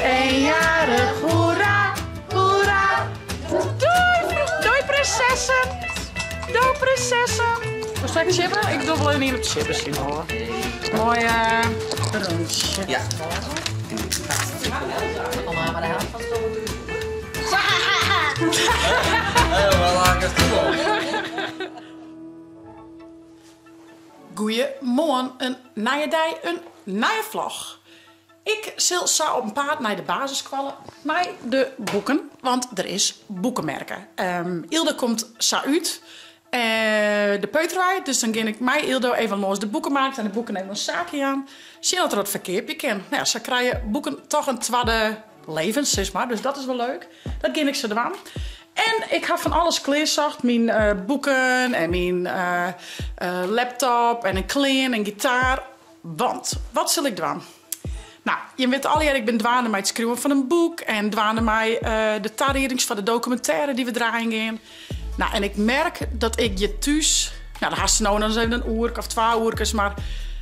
Eenjarich, hoera, hoera. Doei, doei prinsessen. Doei prinsessen. Wolst ek sjibbe? Ik doch wol even ien op sjibbe syn holle. Moai rûntsje. Ja. Goeiemoarn, in nije dei, in nije vlog. Ik sil sa op 'en paad nei de basisskoalle mei de boeken, want der is boekemerke. Yldo komt sa út de peuterwei, dus dan gean ik mei Yldo even lâns de boekemarkt en de boeken even oan Sake jaan. Sjen oft er wat ferkeapje kin. No ja, sa krije boeken toch in twadde leven, sis mar, dus dat is wol leuk. Dat gean ik sa dwaan. En ik ha fan alles klearsocht, myn boeken en myn laptop en in klean en gitaar. Want, wat sil ik dwaan? No, jim witte allegear, ik bin dwaande mei it skriuwen fan in boek en dwaande mei de tariedings foar de dokumintêre dy't we draaien gean. No, en ik merk dat ik hjir thús, no, dan hast no en dan ris even in oerke of twa oerkes, mar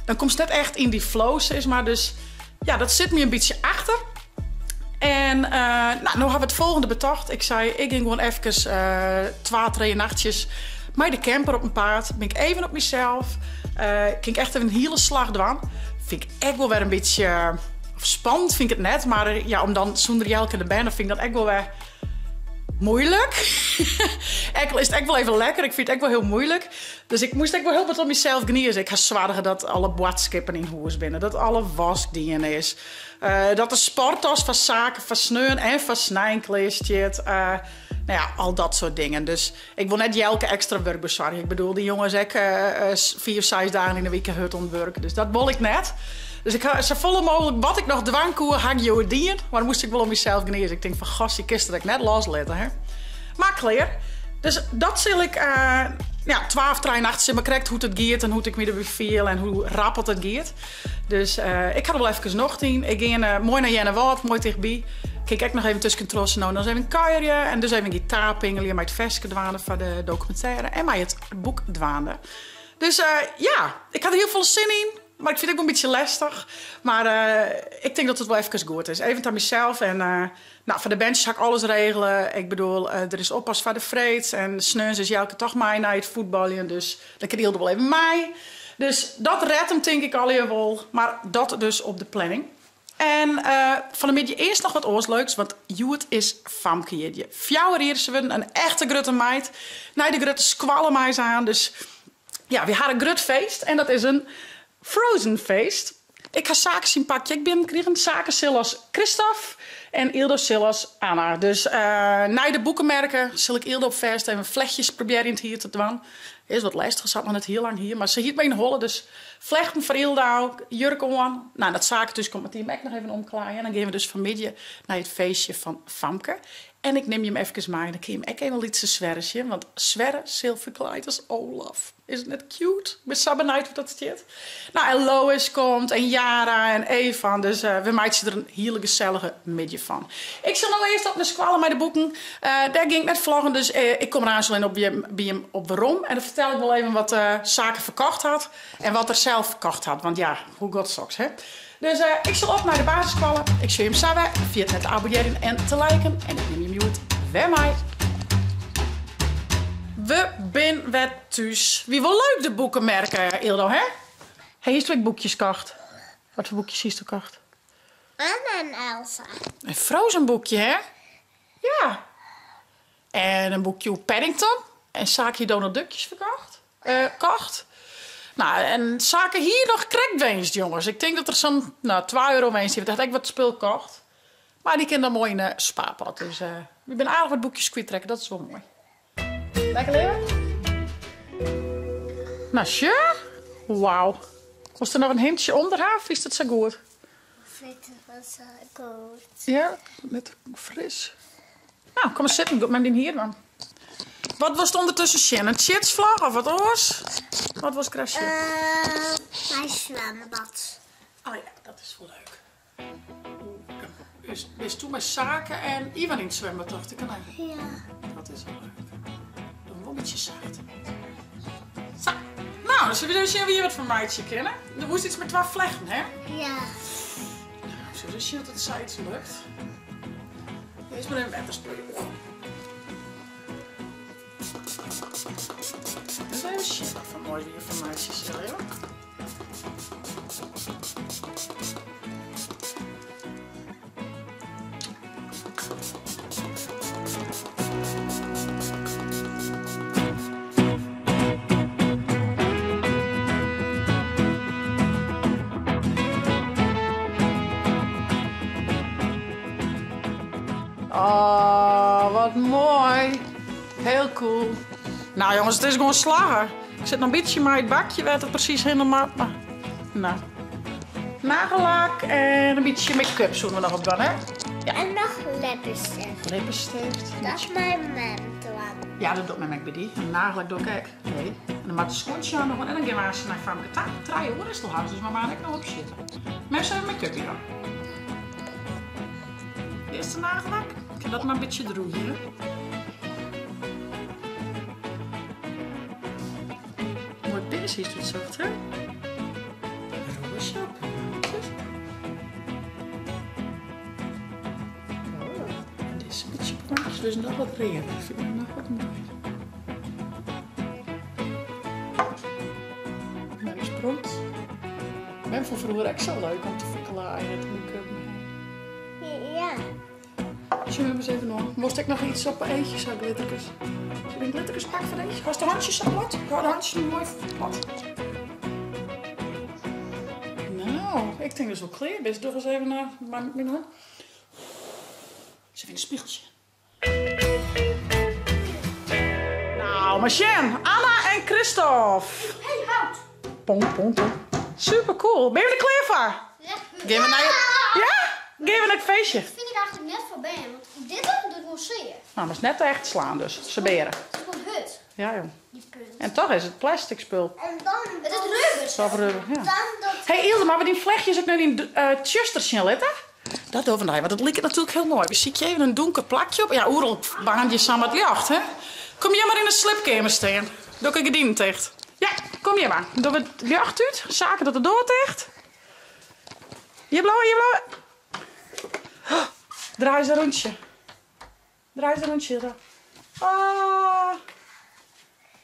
dan komst net echt yn dy flow, sis mar. Dus ja, dat sit my in bytsje achter. En no, no ha we it folgjende betocht. Ik sei, ik gean gewoan efkes twa, trije nachtsjes mei de camper op 'en paad. Bin ik even op mysels. Kin ik echt even in hiele slach dwaan. Fyn ik ek wol wer in bytsje, of spannend fyn ik it net, mar ja, om dan sûnder Jelke de bern, dan fyn ik dat ek wol wer moeilik. Ek al is it ek wol even lekker, ik fyn it ek wol hiel moeilik. Dus ik moast ek wol hiel wat om mysels gnize. Ik ha soarge dat alle boadskippen yn hûs binne, dat alle wask dien is, dat de sporttas foar Sake foar sneon en foar snein klear stiet. No ja, al dat soart dingen. Dus ik wol net Jelke ekstra wurk besoargje. Ik bedoel, dy jonge is ek fiif, seis dagen yn 'e wike hurd oan it wurk. Dus dat wol ik net. Dus ik ha safolle mooglik wat ik noch dwaan koe, ha ik hjoed dien. Mar dan moast ik wol om mysels gnize. Ik tink fan, gossie, kinst it ek net loslitte, hè? Mar klear. Dus dat sil ik, ja, twa of trije nachten, sis mar krekt hoe't it giet en hoe't ik my derby fiel en hoe rap oft it giet. Dus ik ha der wol efkes nocht yn. Ik gean moai nei Earnewâld, moai tichtby. Kin ik ek noch even tuskentroch sa no en dan ris even kuierje en dus even gitaar pingelje mei it ferske dwaande foar de dokumintêre en mei it boek dwaande. Dus ja, ik ha der hiel folle sin yn, mar ik fyn it ek wol in bytsje lestich. Mar ik tink dat it wol efkes goed is. Even ta mysels en no, foar de berntsjes ha ik alles regele. Ik bedoel, der is oppas foar de freeds en sneons is Jelke toch mei nei it fuotbaljen, dus dan kin Yldo wol even mei. Dus dat rêdt him tink ik allegear wol. Mar dat dus op de planning. En fan 'e middei earst noch wat oars leuks, want hjoed is famkejierdei. Fjouwer jier, se wurden in echte grutte meid. Nei de grutte skoalle mei se aan. Dus ja, wy ha in grut feest en dat is in Frozen feest. Ik ha Sake syn pakje ek binnen krigen. Sake sil as Kristoff en Yldo sil as Anna. Dus nei de boekemerke sil ik Yldo fêst even flechtjes probearje yn it hier te dwaan. Is wat lêstich, se hat noch net hiel lang hier, mar se hie it my yn 'e holle. Dus flechten foar Yldo, jurk oan. No, dat Sake thús komt moat dy him ek noch even omklaaie. En dan gean we dus fanmiddei nei it feestje fan Famke. En ik nim jim efkes mei, dan kin jim ek even lytse Sverre sjen, want Sverre sil ferklaaid as Olaf. Is it net cute? Ik bin sa benijd hoe't dat stiet. No, en Lois komt en Yara en Evan, dus we meitsje der in hiele gesellige middei fan. Ik sil no earst op nei skoalle mei de boeken. Dêr gean ik net vloggen, dus ik kom der aanst wol even by jim op werom. En dan fertel ik wol even wat Sake ferkocht hat en wat er sels ferkocht hat, want ja, hoe giet soks, hè? Dus ik sil op nei de basisskoalle. Ik sjoch jim sa wer. Ferjit net te abonnearjen en te liken. En ik nim jim hjoed wer mei. We bin wer thús. Wie wol leuk de boekemerk, Yldo, hè? Hey, hiest ek boekjes kocht? Wat foar boekjes hiest kocht? Anna en Elsa. In Frozen boekje, hè? Ja. En in boekje oer Paddington. En Sake hie Donald Duckjes ferkocht. Kocht. No, en Sake hie noch krekt winst, jonges. Ik tink dat er sa'n, no, twa euro winst hie. Want hy hat ek wat spul kocht. Mar dy kin dan moai yn de spaarpot. Dus wy binne aardich wat boekjes kwytrekke. Dat is wol moai. Lekker leare? No, sjoch. Wauw. Wolst der noch in hintsje ûnder ha of fynst it sa goed? Fyn it wol sa goed. Ja, net fris. No, kom mar sitten. Mem dyn hier dwaan. Wat wolst ûndertusken sjen? In tsjitsvlog of wat oars? Wat wolst graach sjen? Nei swimbad. Oh ja, dat is wol leuk. Bist doe mei Sake en Ivan yn it swimbad, tocht ik, nee? Ja. Dat is wol leuk. Doe wol in bytsje sacht. Sa. No, dan sille we even sjen wie wat fan meitsje kinne. Do woest iets mei twa flechten, hè? Ja. Zullen we zien of het zoiets lukt? Eerst maar even wetter sproeien. Dus even zien wat voor mooi weer van meisjes joh. Oh, wat mooi. Heel cool. Nou jongens, het is gewoon slagen. Ik zit nog een beetje maar het bakje werd het precies helemaal. Maar, nou. Nagellak en een beetje make-up zullen we nog op dan, hè? Ja. En nog lippenstift. Lippenstift. Dat is mijn mem. Ja, dat doet mijn mek bij die. En nagellak doe ik ook. Nee. En dan maakt de schoentje aan nog en dan gaan we naar Famke Ta. Drie uur is het al huis, dus maar maar ik nog op zitten. Maar even make-up hier dan. Eerste nagellak. Ik ga dat maar een beetje droegen. Mooi pers is het zacht, hè? Roosje op. Oh, en dit is een beetje bruin, dus nog wat reer. Dat vind ik nog wat mooi. Nou, die sprong. Ik ben voor vroeger echt zo leuk om te verklaaien het make-up. Ja. Zullen we eens even nog? Moest ik nog iets op eetjes, zo glittertjes? Zullen we een glittertjes pakken voor deze? Hou de handjes zo plat? Ik hou de handjes nu mooi plat. Nou, ik denk dus wel klaar. Best nog eens even naar mijn hand. Ze in een spiegeltje. Nou, Marchen, Anna en Christophe. Hey, hout. Pong, pong, pong. Super cool. Ben je er klaar voor? Ja. Gaan we naar je... Ja? Gaan we naar het feestje? Dat vind ik eigenlijk net voor ben, want dit doet gewoon zeer. Nou, maar het is net echt slaan dus. Ze beren. Het is gewoon hut. Ja, joh. Die punt. En toch is het plastic spul. En dan... Het is rubber. Zo rubber, ja. Dan dat... Hey Ilde, maar we die vlechtjes ook nu in tjuster zien letten? Dat doen we nou, want dat lijkt natuurlijk heel mooi. We zien je even een donker plakje op. Ja, oerl baantje samen het jacht, hè? Kom jij maar in de slipkamer staan. Doe ik een gordijn dicht. Ja, kom jij maar. Doe we het jacht uit. Zaken dat de door dicht. Je blauwe, je blauwe. Oh, draai eens een rondje. Draai eens een rondje. Ah,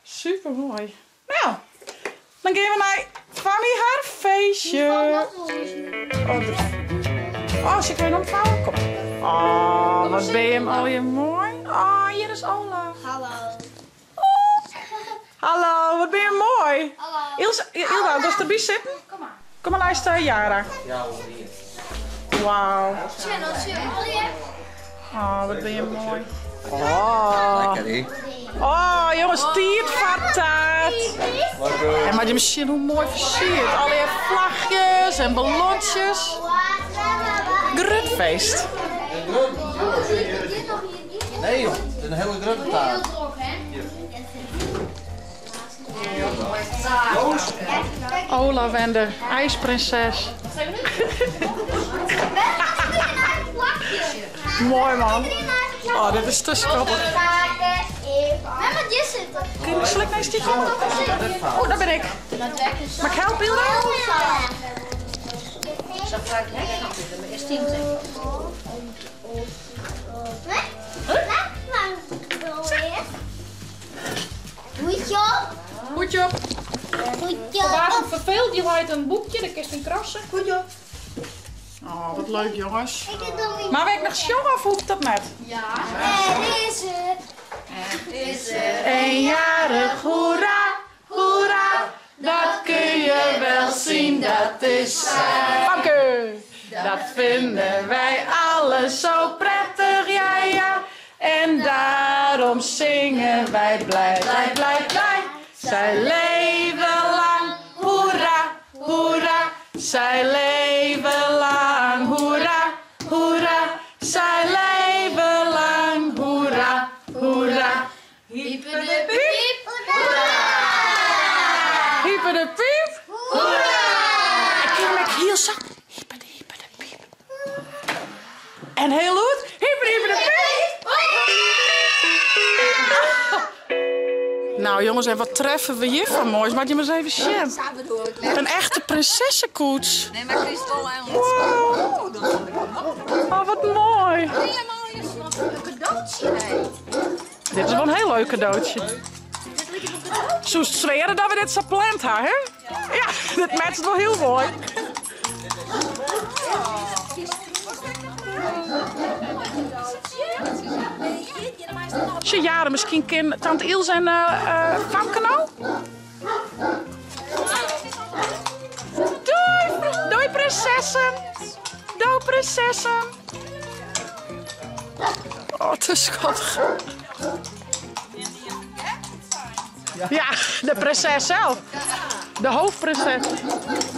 super mooi. Nou, dan gaan we naar Fanny haar feestje. Oh, zit ik weer omvouwen? Kom. Oh, wat ben je hem alweer mooi. Oh, hier is Olaf. Hallo. Oh. Hallo, wat ben je mooi. Hallo. Ilse, Ilda, wil je erbij zitten? Kom maar. Kom maar luisteren, Yara. Ja, hoor, hier. Wauw. Oh, wat ben je mooi. Oh. Lekker, hè? Oh, jongens, tiert van taart. En maar die machine, hoe mooi versierd. Allerlei vlagjes en ballonnetjes. Grutfeest. Nee joh, het is een hele grote taart. Olaf en de ijsprinses. Mooi man. Oh, dit is te schattig. Mama, hier zitten. Kun je slik naar je stiefje? Oh, daar ben ik. Mag ik helpen, Hilda? Zo vaak lekker natuurlijk, maar eerst tien denk ik. Hoedje op. Hoedje op. Hoedje Waar op. het verveelt, je haalt een boekje, dan kun je een krassen. Hoedje op. Oh, wat leuk jongens. Ik heb nog niet. Maar ben ik nog jong of hoeft dat net? Ja. Er is het. Is er. Eenjarig, hoera, hoera, dat kun je wel zien, dat is Famke. Dat vinden wij alle zo prettig, ja ja. En daarom zingen wij blij, blij, blij, blij. Zij leven lang, hoera, hoera. Zij leven lang, hoera, hoera. Zij leven lang, hoera, hoera. Hyper de piep. Hoera! Hyper de piep. Hoera! Ik kan hem heel zacht. Hyper de, hyper de piep. En heel goed. Hyper de, hyper de piep. Nou Nou jongens, en wat treffe we hjir foar moais? Moat je mar ris even sjen. In echte prinsessekoets. Nee, mar Kristal en Wow. Oh, wat moai. Een cadeautje, hè. Dit is wol in hiel leuk kadootsje. Soest sweare dat we dit sa pland ha, hè? Ja, dit matcht wol hiel moai. Sjoch Jaren, miskien kin tante Ilse en uh, Famke no? Doei, doei prinsessen. Doei prinsessen. Oh, te skattich. Ja, de prinses sels. De hoofdprinses.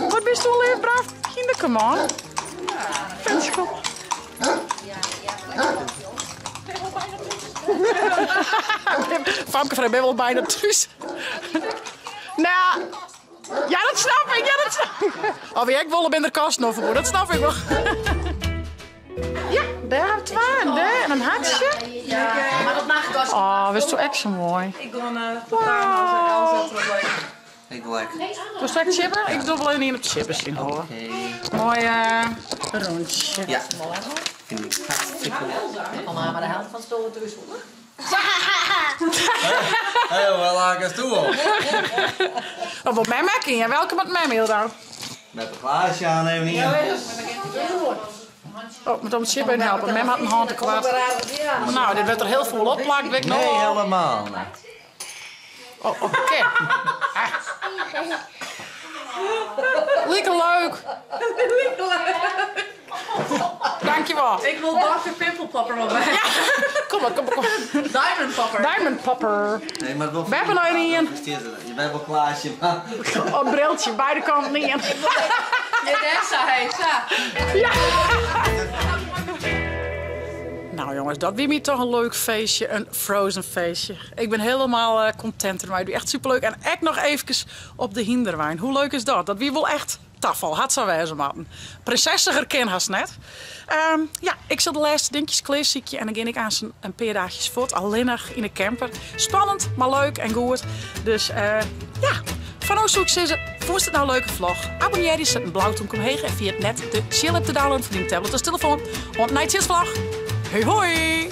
Wat bist in leaf braaf kinderke, man. Vet schat. Famke frege, bin wol bijna thús? Nou, ja dat snap ik, ja dat snap ik. Of wy ek wolle bin der kosten oan ferbûn, dat snap ik wol. Ja, dêr ha we twa en dêr en in hartsje. Maar dat mag ik Oh, witsto ek sa moai. Ik gean uh, Ik wil ek. Wolst ek chippen? Ik doch wol even ien op chippen syn holle. Oké. Moai uh, rûntsje. Ja. Vind ik hartstikke leuk. Al maar de helft van het stoel thuis hoor. Hé, wel laat ik toe op. Of wat mem ek yn. Welke moat mem Hilda? Met een glaasje aan even hier. Oh, moet om het chip even helpen. Mem hat in hân te koart. Nou, dit wurdt der hiel folle opplakt, wit ik noch Nee, al. helemaal net. Oh, oké. Ah. Like leuk. Dankjewel. Ik wil Dr. Pimple Popper wel bij. Ja, kom maar, kom maar, kom maar. Diamond Popper. Diamond Popper. Nee, maar het wil We hebben nog één. Je bent wel glaasje, maar... Oh, briltje, beide kanten in. Ja, daar zei hij, sa. Ja. Nou jongens, dat wie me toch een leuk feestje, een Frozen feestje. Ik ben helemaal content ermee. Het is echt superleuk. En ek noch eefkes op de hinderwijn. Hoe leuk is dat? Dat wie wol echt tafal. Hat sa wêze moatten. Prinsessiger kin hast net. Ja, ik sil de lêste dinkjes klearsykje en dan gean ik aanst in pear daagjes fuort. Allinnich yn de camper. Spannend, mar leuk en goed. Dus ja, foar no soe ik sizze, fûnst it no in leuke vlog? Abonnearje, set in blau tomke omheech en ferjit net de Chill app te downloaden foar dyn tablet as telefoan. Oant nei tsjinst vlog. Hoi hoi!